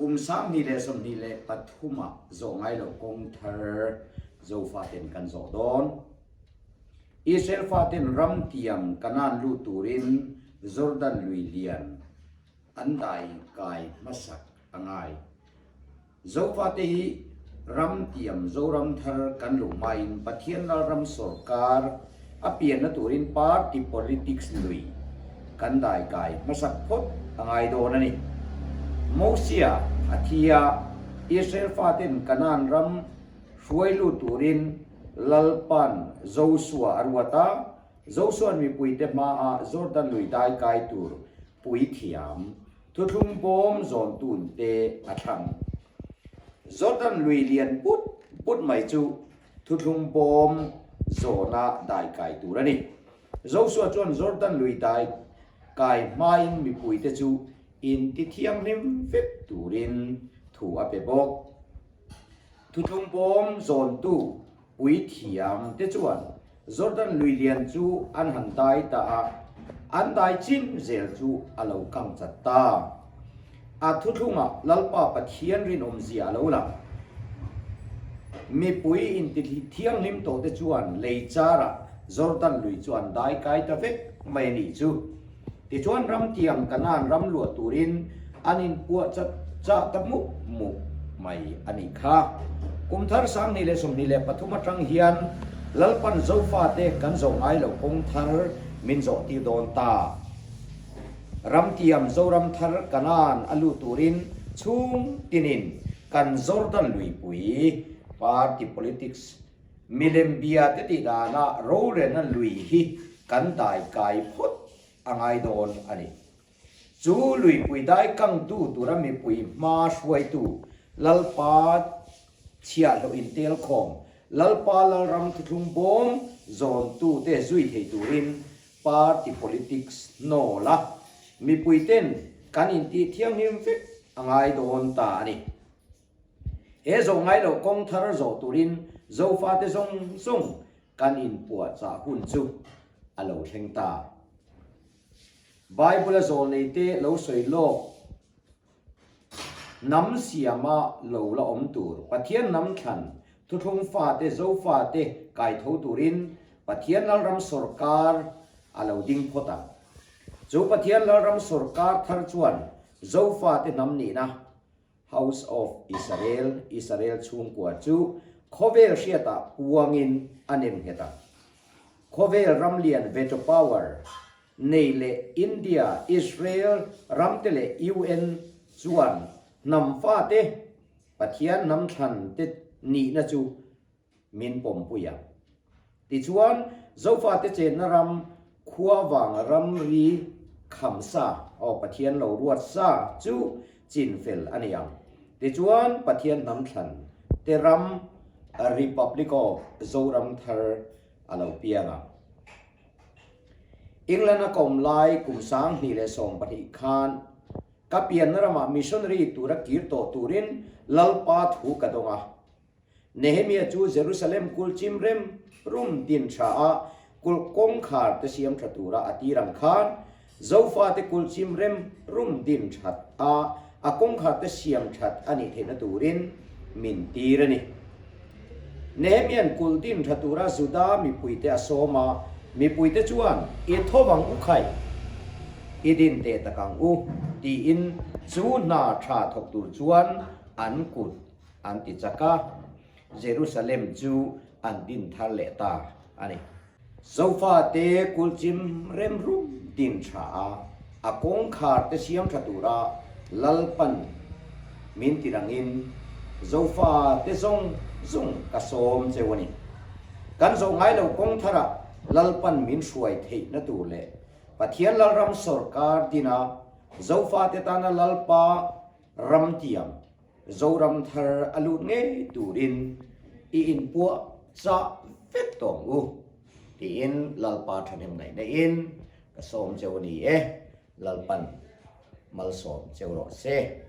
Kum 2023 ah zawh ngai lo kawng thar Zofaten kan zawh dawn. Israel faten ram tiam Kanaan lut turin Jordan lui lian an dai kai hmasak a ngai. Zofate hi ram tiam Zoram thar kan luh hmain Pathian Lalram sawrkar a pianna turin party politics lui kan dai kai hmasak phawt a ngai dawn a ni. Mosia a thi a, Israel faten Kanaan ram hruai lut turin Lalpan Josua a ruat a, Josua'n mipuite hmaah Jordan lui dai kai tur puithiam Thuthlung bawm zawn tun te a thlang. Jordan lui lian put put mai chu thuthlung bawm zawna dai kai tur a ni. Joshua chuan Jordan lui dai kai hmain mipuite chu inti thianghlim vek turin thu a pe bawk. Thuthlung bawm zawntu Puithiam te chuan Jordan lui lian chu an han dai ta a, an dai chin zel chu a lo kang chat ta. A thuthlungah Lalpa Pathian rinawmzia a lo lang. Mipui inti thianghlim tawh te chuan lei charah Jordan lui chu an dai kai ta vek mai a nih chu. Tichuan ramtiang Kanaan ram luah turin an inpuah chat chah ta mup mup mai a nih kha. Kum thar 2023 atang hian Lalpan Zofate kan zawh ngai lo kawng thar min zawh tir dawn ta. Ramtiam Zoram thar Kanaan a lut turin chhung tinin kan Jordan luipui party politics Milem bia te tih danah rorelna lui hi kan dai kai phawt a ngai dawn a ni. Chu luipui dai kangtu tura mipui hma hruaitu Lalpa chhiahhlawh intelkhawm, Lalpa Lalram thuthlung bawm zawntute zui thei turin party politics hnawl a, mipuiten kan intih thianghlim vek a ngai dawn ta a ni. He zawh ngai loh kawng thar zawh turin Zofate zawng zawng kan inpuahchah hun chu a lo thleng ta. Bible-a zawlneite lo sawi lawk hnam siama lo la awm tur Pathian hnam thlan thuthlung fate Zofate kaitho turin Pathian Lalram sawrkar a lo ding phawt ang. Chu Pathian Lalram sawrkar thar chuan Zofate hnam nihna House of Israel, Israel chhungkua chu khawvel hriatah puangin a nem nghet a. Khawvel ramlian veto power nei leh India, Israel ramte leh UN chuan hnam fate Pathian hnam thlan te nihna chu min pawmpui a. Tichuan, Zofate chenna ram khua vang ramri kham sa, aw Pathian lo ruat sa chu chin fel a ni ang. Tichuan, Pathian hnam thlan te ram Republic of Zoram thar a lo piang a. England a kawm lai kum 2012 khan ka pianna ramah missionary tura kir tawh turin Lalpa thu ka dawng a. Nehemia chu Jerusalem kulh chim rem rum din tha a, kulh kawngkhar te siam tha tura a tir ang khan, Zofate kulh chim rem rum din that a, a kawngkhar te siam that a nih theihna turin min tir a ni. Nehemia'n kulh din tha tura Juda mipuite a sawm a, mipuite chuan, I tho ang u khai, i din teh tak ang u, tiin chu hna tha thawk tur chuan an kut an ti chak a, Jerusalem chu an din thar leh ta a ni. Zofate kulhchim remrum din tha a, a kawngkhar te siam tha tura Lalpan min ti rangin Zofate zawng zawng ka sawm cheu a ni. Kan zawh ngai lo kawng tharah Lalpan min hruai theihna tur leh Pathian Lalram sawrkar dina Zofate tana Lalpa ram tiam Zoram thar a lut ngei turin i inpuah chah vek tawh ang u tiin Lalpa thahnem ngaihna in ka sawm cheu a ni e, Lalpan malsawm cheu rawh se.